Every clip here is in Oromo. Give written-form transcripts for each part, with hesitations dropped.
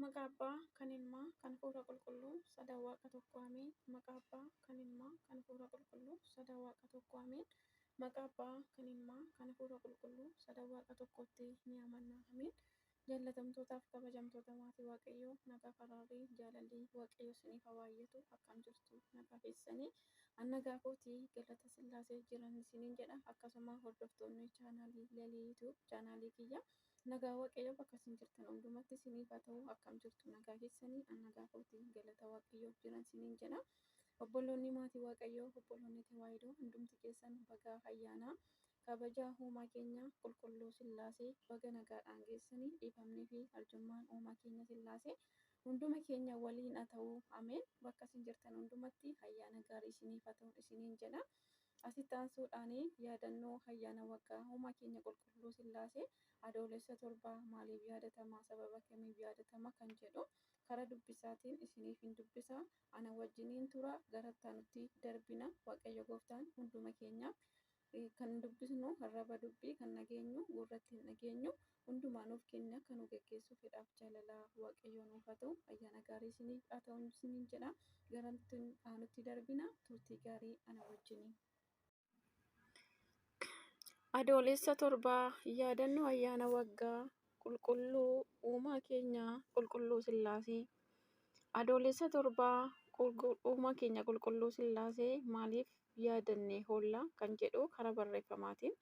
Maqaa Abbaa, kan Ilmaa, kan Hafuura Qulqulluu, sadan Waaqa tokko Ameen. Maqaa Abbaa, kan Ilmaa, kan Hafuura Qulqulluu, sadan Waaqa tokko Ameen. Maqaa Abbaa, kan Ilmaa, kan Hafuura Qulqulluu, sadan Waaqa tokkotti ni amanna. Ameen. Jaallatamtootaaf kabajamtoota maatii Waaqayyoo, nagaa faraarri jaalalli Waaqayyo isiniif haa baay'atu. Akkam jirtu nagaa keessanii? An nagaa kootii galata Sillaasee jiran isiniin jedha. Akkasuma hordoftoonni chaanaalii Lalii YouTube chaanaalii kiyya. Nagaa Waaqayyoo bakka isin jirtan hundumatti isiniif haa ta'u. Akkam jirtu nagaa keessanii? An nagaa kootii galata Waaqayyoof jiran isiniin jedha. Obboloonni maatii Waaqayyoo, obboloonni Tawaahidoo hundumti keessan baga ayyaana kabaja uumaa keenya qulqulluu Sillaasee baga nagaadhaan geessanii dhiifamnii fi arjummaan uumaa keenya Sillaasee hunduma keenya waliin haa ta'u. Ameen. Bakka isin jirtan hundumatti ayyaana gaarii isiniif haa ta'u isiniin jedha. Asitti aansuudhaan yaadannoo ayyaana waggaa uumaa keenya qulqulluu Sillaasee Adoolessa 7 maaliif yaadatama, sababa kamiif yaadatama kan jedhu karaa dubbisaatiin isiniif hin dubbisa. Ana wajjiniin tura gara itti darbina. Waaqayyo gooftaan hunduma keenyaaf kan dubbisnu arraba dubbii kan dhageenyu gurratti hin dhageenyu hundumaa nuuf kenna kan nu geggeessu fedhaaf jaalalaa Waaqayyo nuuf haa ta'u. Ayyaana gaarii isiniif haa ta'u isiniin jedha. Gara aanutti darbina. Turtii gaarii ana wajjiniin. Adoolessa 7 yaadannoo ayyaana waggaa qulqulluu uumaa keenya qulqulluu Sillaasee. Adoolessa 7 uumaa keenya qulqulluu Sillaasee maaliif yaadannee oolla kan jedhu karaa barreeffamaatiin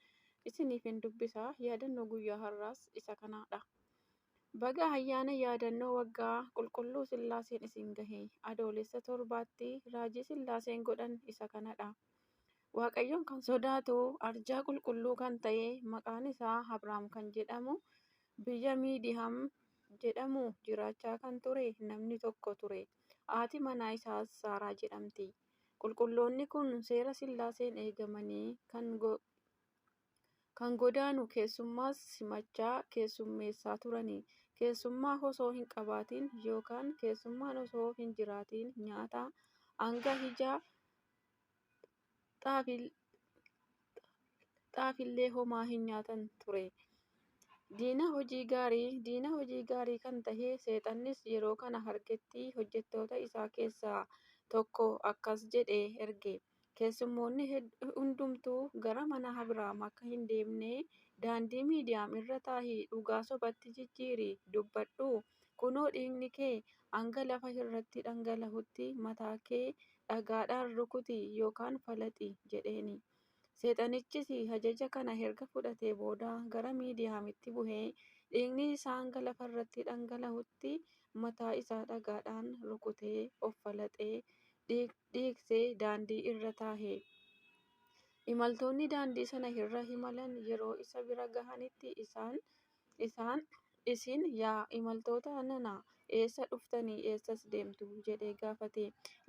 isiniif hin dubbisa. Yaadannoo guyyaa har'aas isa kanaadha. Baga ayyaana yaadannoo waggaa qulqulluu Sillaaseen isin gahe. Adoolessa 7tti raajii Sillaaseen godhan isa kanadha. Waaqayyoon kan sodaatu arjaa qulqulluu kan ta'e maqaan isaa Abrahaam kan jedhamu biyya Miidiyaam jedhamu jiraachaa kan ture namni tokko ture. Haati manaa isaas Saaraa jedhamti. Qulqulloonni kun seera Sillaaseen eegamanii kan godaanu keessummaas simachaa keessummeessaa turani. Keessummaa osoo hin qabaatin yookaan keessummaan osoo hin jiraatin nyaata hanga ija xaafillee homaa hin nyaatan ture. Diina hojii gaarii Diina hojii gaarii kan tahe seexannis yeroo kana argetti hojjettoota isaa keessaa tokko akkas jedhee erge. Keessummoonni hundumtuu gara mana Abrahaam akka hin deemne daandii Miidiyaam irra taa'ii dhugaa sobatti jijjiirii dubbadhu. Kunoo dhiigni kee hanga lafa irratti dhangala'utti mataa kee dhagaadhaan rukuti yookaan falaxi jedheeni. Seexanichis ajaja kana erga fudhatee booda gara Miidiyaamitti bu'ee dhiigni isaa hanga lafa irratti dhangala'utti mataa isaa dhagaadhaan rukutee of falaxee dhiigsee daandii irra taa'e. Imaltoonni daandii sana irra imalan yeroo isa bira gahanitti isin yaa imaltoota nana eessa dhuftanii eessas deemtu jedhee gaafate.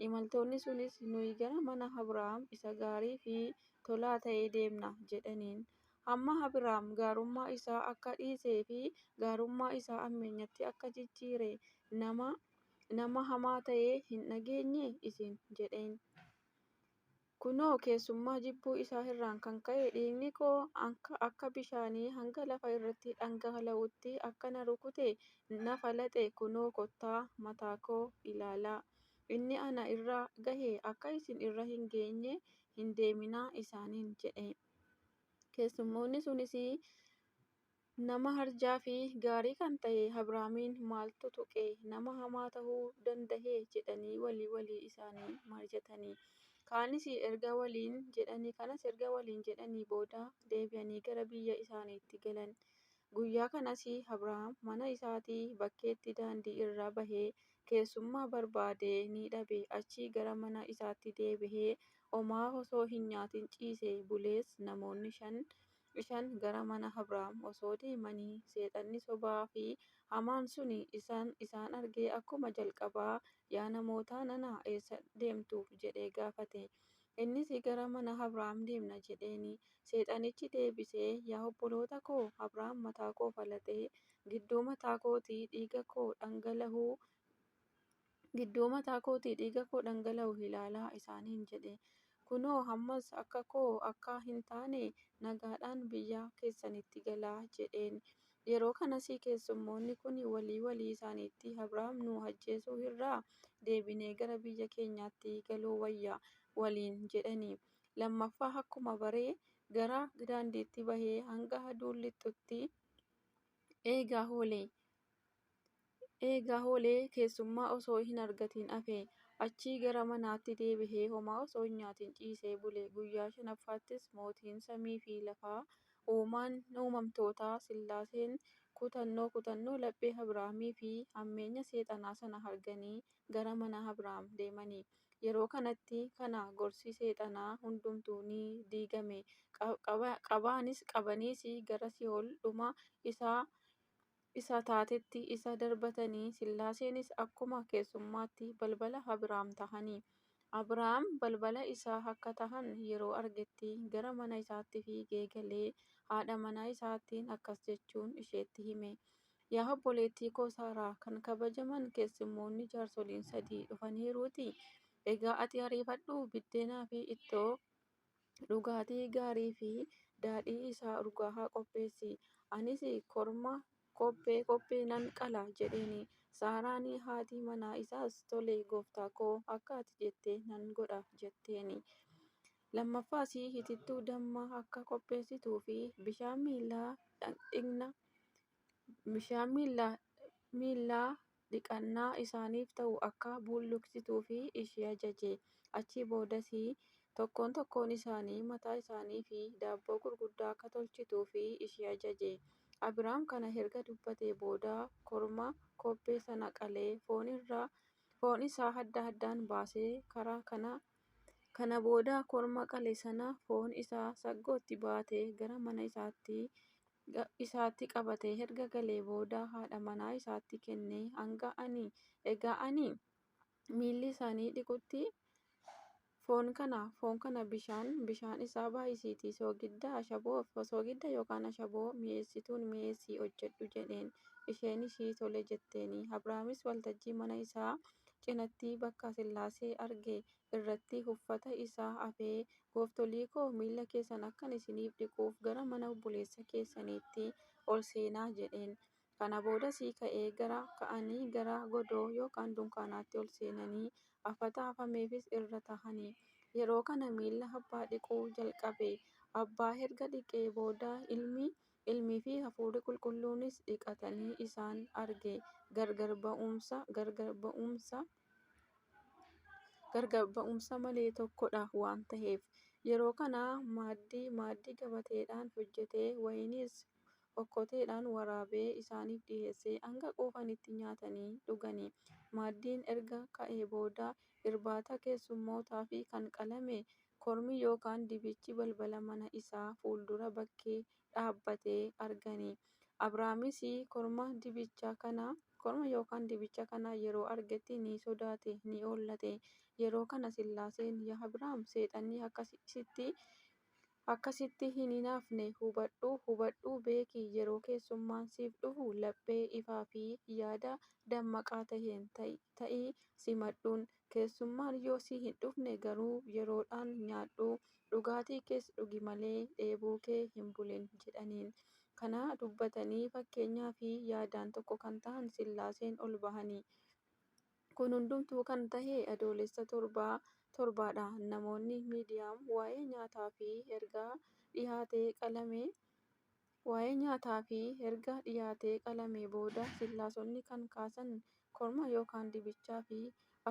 Imaltoonni sunis nuyi gara mana Abrahaam isa gaarii fi tolaa ta'ee deemna jedhaniin. Hamma Abrahaam gaarummaa isaa akka dhiisee fi gaarummaa isaa hammeenyatti akka jijjiire nama hamaa ta'ee hin dhageenyee isin jedheen. Kunoo keessummaa jibbuu isaa irraan kan ka'e dhiigni koo akka bishaanii hanga lafa irratti dhangala'utti akka na rukute na falaxe kunoo kottaa mataa koo ilaalaa. Inni ana irra gahe akka isin irra hin geenye hin deeminaa isaaniin jedhe. Keessummoonni sunis nama arjaa fi gaarii kan ta'e Abrahaamiin maaltu tuqe nama hamaa ta'uu danda'e jedhanii walii walii isaanii mari'atani. Kanas erga waliin jedhanii booda deebi'anii gara biyya isaaniitti galan. Guyyaa kanas Abrahaam mana isaatii bakkeetti daandii irra bahee keessummaa barbaadee ni dhabe. Achii gara mana isaatti deebi'ee homaa osoo hin nyaatin ciisee bulees namoonni shan gara mana Abrahaam osoo deemanii seexanni sobaa fi hamaan sun isaan argee akkuma jalqabaa yaa namoota nana eessa deemtu jedhee gaafate. Innis gara mana Abrahaam deemna jedheeni. Seexanichi deebisee yaa obboloota koo Abrahaam mataa koo falaxee gidduu mataa kootii dhiiga koo dhangala'u ilaalaa isaaniin jedhe. Kunoo ammas akka koo akka hin taane nagaadhaan biyya keessanitti galaa jedheen. Yeroo kanas keessummoonni kun walii walii isaaniitti "Abrahaam nu ajjeesuu irraa deebinee gara biyya keenyaatti galuu wayya" waliin jedhani. Lammaffaa akkuma bare gara daandiitti bahee hanga aduun lixxutti eegaa oolee keessummaa osoo hin argatin hafe. Achii gara manaatti deebi'ee homaa osoo hin nyaatin ciisee bule. Guyyaa shanaffaattis mootiin samii fi lafaa uumaan uumamtootaa Sillaaseen kutannoo laphee Abrahaamii fi hammeenya seexanaa sana arganii gara mana Abrahaam deemani. Yeroo kanatti kana gorsi seexanaa hundumtuu ni diigame. Qabaniis gara si'ool dhuma isa taatetti isa darbatanii Sillaaseenis akkuma keessummaatti balbala Abrahaam tahani. Abrahaam balbala isaa akka tahan yeroo argetti gara mana isaatti fiigee galee haadha manaa isaatiin akkas jechuun isheetti hime. "Yaa obboleettii koo Saaraa, kan kabajaman keessummoonni jaarsoliin sadii dhufaniiruutii. Egaa ati ariifadhuu biddeenaa fi ittoo, dhugaatii gaarii fi daadhii isaa urgaa'aa qopheessi. Anis korma kophee nan qala" jedheen. Saaraan haati manaa isaas "Tole gooftaa koo, akka ati jette nan godha" jetteen. Lammaffaas itittuu dammaa akka qopheessituu fi bishaan miilla dhiqannaa isaaniif ta'u akka bulluqsituuf ishee ajaje. Achii boodas tokkoon tokkoon isaanii mataa isaaniif daabboo gurguddaa akka tolchituuf ishee ajaje. Abrahaam kana erga dubbatee booda korma kophee sana qalee foon isaa adda addaan baasee karaa kana booda korma qale sana foon isaa saggootti baatee gara mana isaatti qabatee erga galee booda haadha manaa isaatti kennee "Egaa ani miilli isaanii dhiqutti foon kana bishaan isaa baay'isiitii soogidda yookaan ashaboo mi'eessituun mi'eessii hojjedhu" jedheen. Isheenis tole jetteen. Abrahaamis waltajjii mana isaa cinaatti bakka Sillaasee arge irratti uffata isaa afee "Gooftolii koo, miilla keessan akkan isiniif dhiquuf gara mana obboleessa keessaniitti ol seenaa" jedheen. Kana boodas ka'anii gara godoo yookaan dunkaanaatti ol seenanii afata afameefis irra taa'ani. Yeroo kana miilla abbaa dhiquu jalqabe. Abbaa erga dhiqee booda ilmii fi hafuurri qulqulluunis dhiqatanii isaan arge. Gargar ba'umsa malee tokkodha waan ta'eef. Yeroo kana maaddii gabateedhaan hojjetee wayiniis okkoteedhaan waraabee isaaniif dhiyeesse. Hanga quufanitti nyaatanii dhugani. Maaddiin erga ka'ee booda irbaata keessummootaaf kan qalame kormi yookaan dibichi balbala mana isaa fuuldura bakkee dhaabbatee argani. Abrahaamis korma yookaan dibicha kana yeroo argetti ni sodaate, ni hollate. Yeroo kana Sillaaseen "Yaa Abrahaam, seexanni akka sitti hin hinaafne hubadhuu beeki. Yeroo keessummaan siif dhufu laphee ifaa fi yaada dammaqaa ta'een ta'ii simadhuun. Keessummaan yoo si hin dhufne garuu yeroodhaan nyaadhuu dhugaatii kees dhugi malee dheebuu kee hin bulin" jedhaniin. Kana dubbatanii fakkeenyaa fi yaadaan tokko kan ta'an Sillaaseen ol bahani. Kun hundumtuu kan ta'e Adoolessa torbaadha. Namoonni miidiyaam waa'ee nyaataa fi erga dhiyaatee qalamee booda Sillaasonni kan kaasan korma yookaan dibichaa fi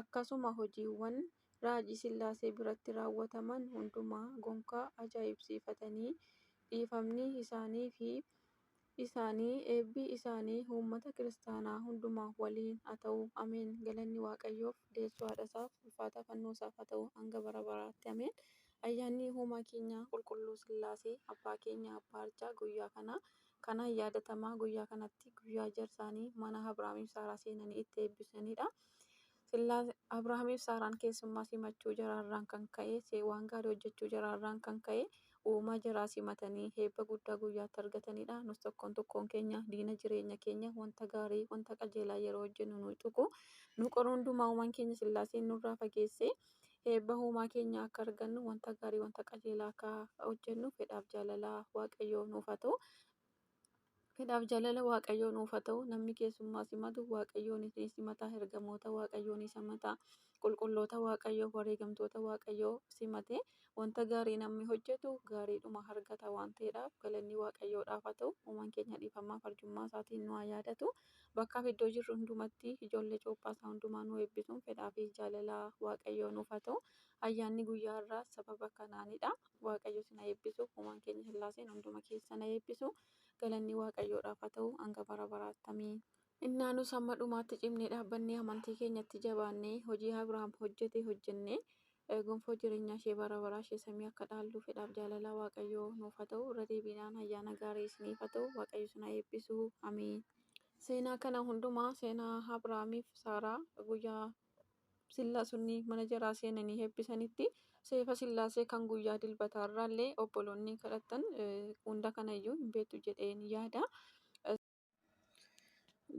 akkasuma hojiiwwan raajii Sillaasee biratti raawwataman hundumaa gonkaa ajaa'ibsiifatanii dhiifamni isaanii eebbi isaanii uummata kiristaanaa hundumaa waliin haa ta'u. Ameen. Galanni Waaqayyoof deessuu haadha isaaf ulfaata fannoo isaaf haa ta'u hanga bara baraatti. Ameen. Ayyaanni uumaa keenya qulqulluu Sillaasee abbaa keenya abbaa arjaa guyyaa kana kanaan yaadatamaa guyyaa kanatti guyyaa jarsaanii mana Abrahaamiif Saaraa seenanii itti eebbisanidha. Abrahaamiif Saaraan keessummaa simachuu jaraarraan kan ka'e waan gaarii hojjechuu jaraarraan kan ka'e uumaa jaraa simatanii eebba guddaa guyyaatti argatanidha. Nus tokkoon tokkoon keenya diina jireenya keenya wanta gaarii wanta qajeelaa yeroo hojjennu nu tuqu nu qoru hundumaa uumaan keenya Sillaaseen nurraa fageesse eebba uumaa keenya akka argannu wanta gaarii wanta qajeelaa akka hojjennu fedhaaf jaalalaa Waaqayyoo nuuf haa ta'u. Fedhaaf jaalala Waaqayyoo nuuf haa ta'u. Namni keessummaa simatu Waaqayyoon ni simata. Ergamoota Waaqayyoo ni simata. Qulqulloota Waaqayyoo, wareegamtoota Waaqayyoo simate wanta gaarii namni hojjetu gaariidhuma argata waan ta'eedhaaf galanni Waaqayyoodhaaf haa ta'u. Uumaan keenya dhiifamaaf arjummaa isaatiin nu haa yaadatu. Bakkaaf iddoo jirru hundumatti ijoollee cuuphaa isaa hundumaa nu eebbisuun fedhaa fi jaalala Waaqayyoo nuuf haa ta'u. Ayyaanni guyyaa har'aa sababa kanaanidha. Waaqayyo isin haa eebbisu. Uumaan keenya Sillaaseen hunduma keessan haa eebbisu. Galanni Waaqayyoodhaaf haa ta'u hanga bara baraatti. Amiin. Innaanus hamma dhumaatti cimnee dhaabbannee amantii keenyatti jabaannee hojii Abrahaam hojjete hojjennee gonfoo jireenyaa ishee bara baraa ishee samii akka dhaallu fedhaaf jaalala Waaqayyoo nuuf haa ta'u. Irra deebiinaan ayyaana gaarii isiniif haa ta'u. Waaqayyo isin haa eebbisu. Amiin. Seenaa kana hundumaa seenaa Abrahaamiif Saaraa guyyaa Sillaasonni mana jaraa seenanii eebbisanitti seefa Sillaasee kan guyyaa dilbataarraallee obboloonni kadhatan hunda kanayyuu hin beektu jedheen yaada.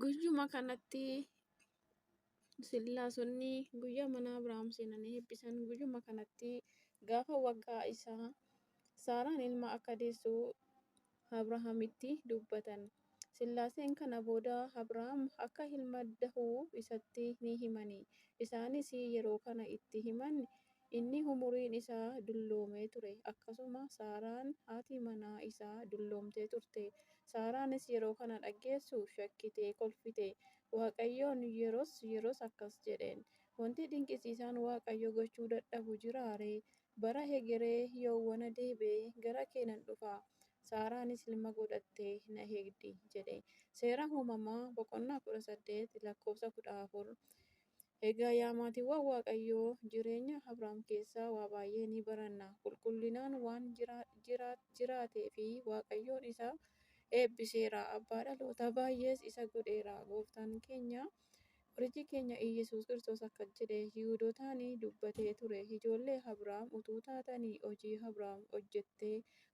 Guyyuma kanatti Sillaasonni guyyaa mana Abrahaam seenanii eebbisan guyyuma kanatti gaafa waggaa isaa Saaraan ilma akka deessu Abrahaamitti dubbatan. Sillaaseen kana booda Abrahaam akka ilma dahuu isatti ni himani. Isaanis yeroo kana itti himan inni umuriin isaa dulloomee ture. Akkasuma Saaraan haati manaa isaa dulloomtee turte. Saaraanis yeroo kana dhageessu shakkitee kolfite. Waaqayyoon yeroos yeroos akkas jedheen. Wanti dinqisiisaan Waaqayyo gochuu dadhabu jiraa ree? Bara egeree yoowwana deebi'ee gara kee nan dhufa. Saaraanis ilma godhattee na eegdi jedhe. Seera uumamaa boqonnaa 18 lakkoofsa 14. Egaa yaa maatiiwwan Waaqayyoo jireenya Abrahaam keessaa waa baay'ee ni baranna. Qulqullinaan waan jiraatee fi Waaqayyoon isa eebbiseera. Abbaa dhaloota baay'ees isa godheera. Gooftaan keenya qorichi keenya Iyyasuus Kiristoos akkas jedhe Yihuudootaan dubbatee ture. Ijoollee Abrahaam utuu taatanii hojii Abrahaam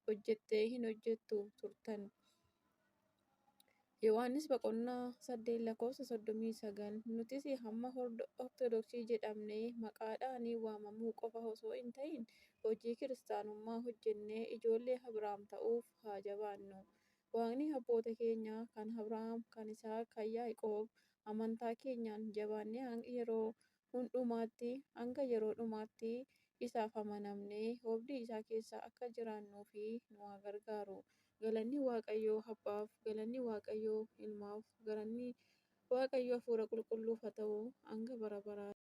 hojjettee hin hojjettu turtan. Yohaannis boqonnaa 8 lakkoofsa 39. Nutis hamma Ortodoksii jedhamnee maqaadhaan waamamuu qofa osoo hin ta'in hojii kiristaanummaa hojjennee ijoollee Abrahaam ta'uuf haa jabaannu. Waaqni abboota keenyaa kan Abrahaam, kan Isaaq, kan Yaaqoob amantaa keenyaan jabaannee yeroo hundumaatti hanga yeroo dhumaatti isaaf amanamnee oobdii isaa keessa akka jiraannuuf nu haa gargaaru. Galanni Waaqayyoo Abbaaf, galanni Waaqayyoo Ilmaaf, galanni Waaqayyoo Hafuura Qulqulluuf haa ta'u hanga bara baraatti.